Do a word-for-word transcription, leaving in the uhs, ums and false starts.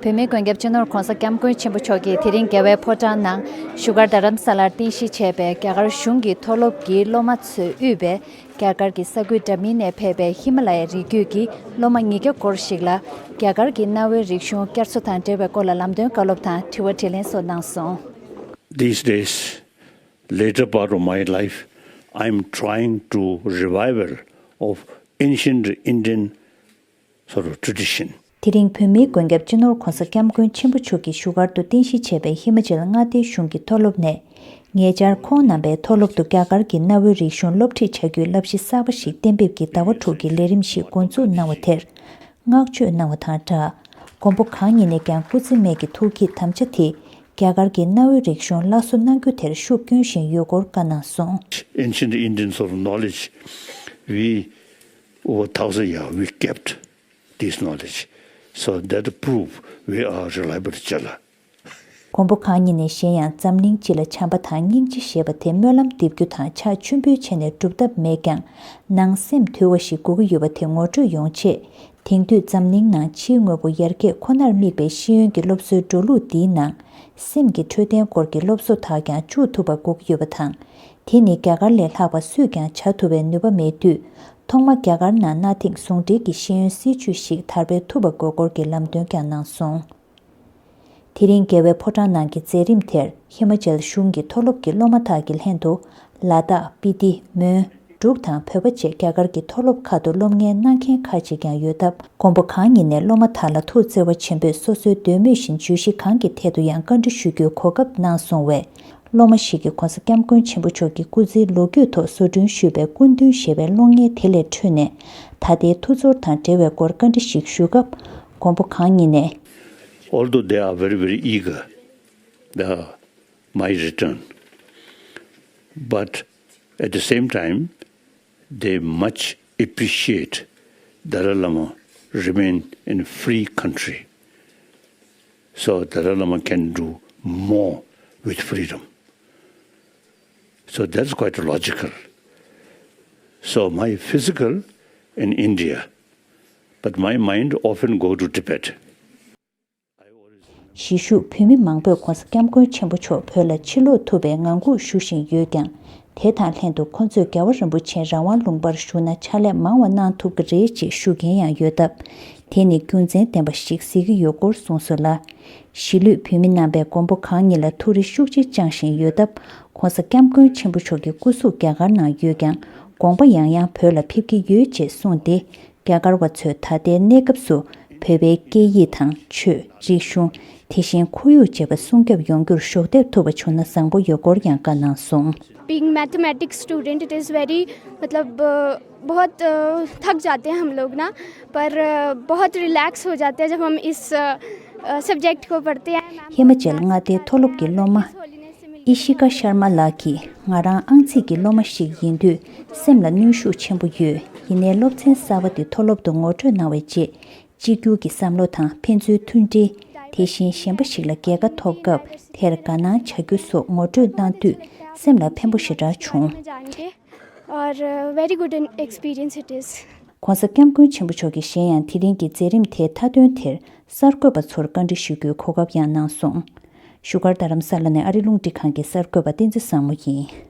བོད་མིའི་མགོན་སྐྱབས་སྤྱི་ནོར་༸གོང་ས་༸སྐྱབས་མགོན་ཆེན་པོ་མཆོག་གིས་དེ་རིང་རྒྱལ་བའི་ཕོ་བྲང་ནང་བཞུགས་སྒར་རྡ་རམ་ས་ལར་རྟེན་གཞི་བྱས་པའི་རྒྱ་གར་གཞུང་གི་མཐོ་སློབ་ཀྱི་སློབ་མ་ཚོས་དབུས་པའི་རྒྱ་གར་གྱི་ས་ཁུལ་འདྲ་མིན་ནས་ཕེབས་པའི་ཧི་མ་ལ་ཡའི་རི་རྒྱུད་ཀྱི་སློབ་མ་ཉིས་བརྒྱ་སྐོར་ཞིག་ལ་རྒྱ་གར་གྱི་གནའ་བོའི་རིག་གཞུང་བསྐྱར་གསོ་དང་འབྲེལ་བའི་སྐོར་ལ་ལམ་སྟོན་བཀའ་སློབ་དང་དྲི་བ་དྲིས་ལན་སོགས་གནང་སོང་། These days, later part of my life, I'm trying to revival of ancient Indian sort of tradition. དེ་རིང་བོད་མིའི་མགོན་སྐྱབས་སྤྱི་ནོར་༸གོང་ས་༸སྐྱབས་མགོན་ཆེན་པོ་མཆོག་གི་བཞུགས་སྒར་དུ་རྟེན་གཞི་བྱས་པའི་ཧི་མ་ཅལ་མངའ་སྡེའི་གཞུང་གི་མཐོ་སློབ་ནས། ཉེ་ཆར་ཁོང་རྣམ་པའི་མཐོ་སློབ་ཏུ་རྒྱ་གར་གྱི་གནའ་བོའི་རིག་གཞུང་སློབ་ཁྲིད་བྱ་རྒྱུའི་བསླབ་གཞི་གསར་པ་ཞིག་གཏན་འབེབས་ཀྱིས་ཟླ་བ་དྲུག་གི་ལས་རིམ་ཞིག་འགོ་འཛུགས་གནང་བ་དེར། བསྔགས་བརྗོད་གནང་བ་དང་སྦྲགས། མགོན་པོ་གང་ཉིད་ནས་ཀྱང་སྐུ་ཚེ་སྨད་ཀྱི་ཐུགས་བསྐྱེད་དམ་བཅའ་དེ། རྒྱ་གར་གྱི་གནའ་བོའི་རིག་གཞུང་སླར་གསོ་གནང་རྒྱུ་དེར་ཤུགས་བསྐྱོན་བཞིན་ཡོད་སྐོར་བཀའ་གནང་སོང་། Ancient Indian sort of knowledge, we, over thousand years, we kept this knowledge. So that prove we are reliable Chala. མགོན་པོ་གང་ཉིད་ནས་གཞན་ཡང་འཛམ་གླིང་སྤྱི་ལ་བྱམས་པ་དང་སྙིང་རྗེ་ཞེས་པ་དེ་སྨོན་ལམ་འདེབས་རྒྱུ་དང་ཕྱག་མཆོད་འབུལ་བྱས་ནས་སྒྲུབ་ཐབས་མེད་ཀྱང་། ནང་སེམས་དུལ་བ་ཞིག་དགོས་ཀྱི་ཡོད་པ་དེ་ངོ་སྤྲོད་ཡོང་ཆེད། དེང་དུས་འཛམ་གླིང་ནང་ཕྱིའི་དངོས་པོ་ཡར་རྒྱས་ཁོ་ནར་དམིགས་པའི་ཤེས་ཡོན་གྱི་སློབ་གསོའི་འགྲོ་ལུགས་འདིའི་ནང་། སེམས་ཀྱི་འཕྲོད་བསྟེན་སྐོར་གྱི་སློབ་གསོ་དག་ཀྱང་བཅུག་ཐུབ་པ་དགོས་ཀྱི་ཡོད་པ་དང་། དེ་ནི་རྒྱ་གར་ལས་ལྷག་པ་སུས་ཀྱང་བྱ་ཐུབ་པའི་ནུས་པ་མེད་དུས། ཐོག་མ་རྒྱ་གར་ནང་གནའ་དེང་ཟུང་འབྲེལ་གྱི་ཤེས་ཡོན་སྲིད་བྱུས་ཤིག་དར་སྤེལ་ཐུབ་པ་དགོས་སྐོར་གྱི་ལམ་སྟོན་ཀྱང་གནང་སོང་། དེ་རིང་རྒྱལ་བའི་ཕོ་བྲང་ནང་གི་མཛད་རིམ་དེར་ཧི་མ་ཅལ་གཞུང་གི་མཐོ་སློབ་ཀྱི་སློབ་མ་དག་གི་ལྷན་དུ། ལ་དྭགས། སྤི་ཏི། མོན། འབྲུག་དང་བོད་པ་བཅས་རྒྱ་གར་གྱི་མཐོ་སློབ་ཁག་ཏུ་སློབ་གཉེར་གནང་མཁན་ཁག་ཅིག་ཀྱང་ཡོད་སྟབས། མགོན་པོ་གང་ཉིད་ནས་སློབ་མ་དག་ལ་ཐུགས་བརྩེ་བ་ཆེན་པོས་སོ་སོའི་འདོད་མོས་བཞིན་བརྗོད་གཞི་གང་གི་ཐད་དུ་ཡང་བཀའ་འདྲི་ཞུ་རྒྱུའི་གོ་སྐབས་གནང་སོང་བས། སློབ་མ་ཞིག་གིས་༸གོང་ས་༸སྐྱབས་མགོན་ཆེན་པོ་མཆོག་གི་སྐུ་ཚེའི་ལོ་རྒྱུས་ཐོག་བཟོ་སྐྲུན་ཞུས་པའི་སྐུ་མདུན་ཞེས་པའི་གློག་བརྙན་དེ་ལས་འཕྲོས་ནས། ད་ལྟའི་ཐུགས་ཚོར་དང་འབྲེལ་བའི་སྐོར་བཀའ་འདྲི་ཞིག་ཞུ་སྐབས། མགོན་པོ་གང་ཉིད་ནས། Although they are very, very eager, the, my return, but at the same time, they much appreciate Dalai Lama remain in a free country. So Dalai Lama can do more with freedom. So that's quite logical. So my physical in India, but my mind often go to Tibet. གཞིས་བཞུགས་བོད་མི་མང་པོས་༸གོང་ས་༸སྐྱབས་མགོན་ཆེན་པོ་མཆོག་བོད་ལ་ཕྱིར་ལོག་ཐུབ་པའི་ངང་སྒུག་ཞུ་བཞིན་ཡོད་ཀྱང་། དེ་དང་ལྷན་དུ་ཁོ་ཚོས་རྒྱལ་བ་རིན་པོ་ཆེ་རང་དབང་ལུང་པར་བཞུགས་ན་ཕྱག་ལས་མང་བ་གནང་ཐུབ་ཀྱི་རེད་ཅེས་ཞུ་མཁན་ཡང་ཡོད་སྟབས། དེ་ནི་རྒྱུ་མཚན་ལྡན་པ་ཞིག་གཟིགས་ཀྱི་ཡོད་སྐོར་གསུངས་སོང་ལ། གཞིས་ལུས་བོད་མི་རྣམ་པས་མགོན་པོ་གང་ཉིད་ལ་ཐུགས་རེ་ཤུགས་ཆེ་བཅངས་བཞིན་ཡོད་སྟབས། ༸གོང་ས་༸སྐྱབས་མགོན་ཆེན་པོ་མཆོག་གི་སྐུ་གཟུགས་རྒྱ་གར་ནང་ཡོད་ཀྱང་། དགོངས་པ་ཡང་ཡང་བོད་ལ་ཕེབས་ཀྱི་ཡོད་ཅེས་གསུངས་ཏེ། རྒྱ་གར་བ་ཚོས་ད་ལྟའི་གནས་སྐབས་སུ་བོད་པའི་སྐད་ཡིག་དང་ཆོས། རིག་གཞུང་། དེ་བཞིན་ཁོར་ཡུག་བཅས་པ་སྲུང་སྐྱོབ་ཡོང་རྒྱུར་གཞོགས་འདེགས་ཐུབ་པ་བྱུང་ན་བཟང་པོ་ཡོད་སྐོར་ཡང་བཀའ་གནང་སོང་། Being mathematics student, it is very, मतलब, बहुत थक जाते हैं हम लोग ना, पर बहुत रिलैक्स हो जाते हैं जब हम इस सब्जेक्ट को पढ़ते हैं। ཧི་མ་ཅལ་མངའ་སྡེའི་མཐོ་སློབ་ཀྱི་སློབ་མ་ཨི་ཤི་ཀ་ཤར་མ་ལགས་ཀྱིས། ང་རང་ཨང་རྩིས་ཀྱི་སློབ་མ་ཞིག་ཡིན་དུས་སེམས་ལ་གནོན་ཤུགས་ཆེན་པོ་ཡོད། ཡིན་ནའི་སློབ་ཚན་གསར་པ་འདི་མཐོ་སློབ་ཏུ་ངོ་སྤྲོད་གནང་བའི་རྗེས། གཅིག་གྱུར་གྱི་བསམ་བློ་དང་ཕན་ཚུན་མཐུན་སྒྲིལ། དེ་བཞིན་གཞན་པ་ཞིག་ལ་རྒྱལ་ཁ་ཐོབ་སྐབས་དེར་དགའ་སྣང་བྱ་རྒྱུ་སོགས་ངོ་སྤྲོད་གནང་དུས་སེམས་ལ་ཕན་པོ་ཞེ་དྲག་བྱུང་། और very good experience it is། ༸གོང་ས་༸སྐྱབས་མགོན་ཆེན་པོ་མཆོག་གིས་གཞན་ཡང་དེ་རིང་གི་མཛད་རིམ་དེའི་མཐའ་དོན་དེར་གསར་འགོད་པ་ཚོར་བཀའ་འདྲི་ཞུ་རྒྱུའི་གོ་སྐབས་ཡང་གནང་སོང་། བཞུགས་སྒར་རྡ་རམ་ས་ལ་ནས་ཨ་རི་རླུང་འཕྲིན་ཁང་གི་གསར་འགོད་པ་བསྟན་འཛིན་བཟང་མོ་ཡིན།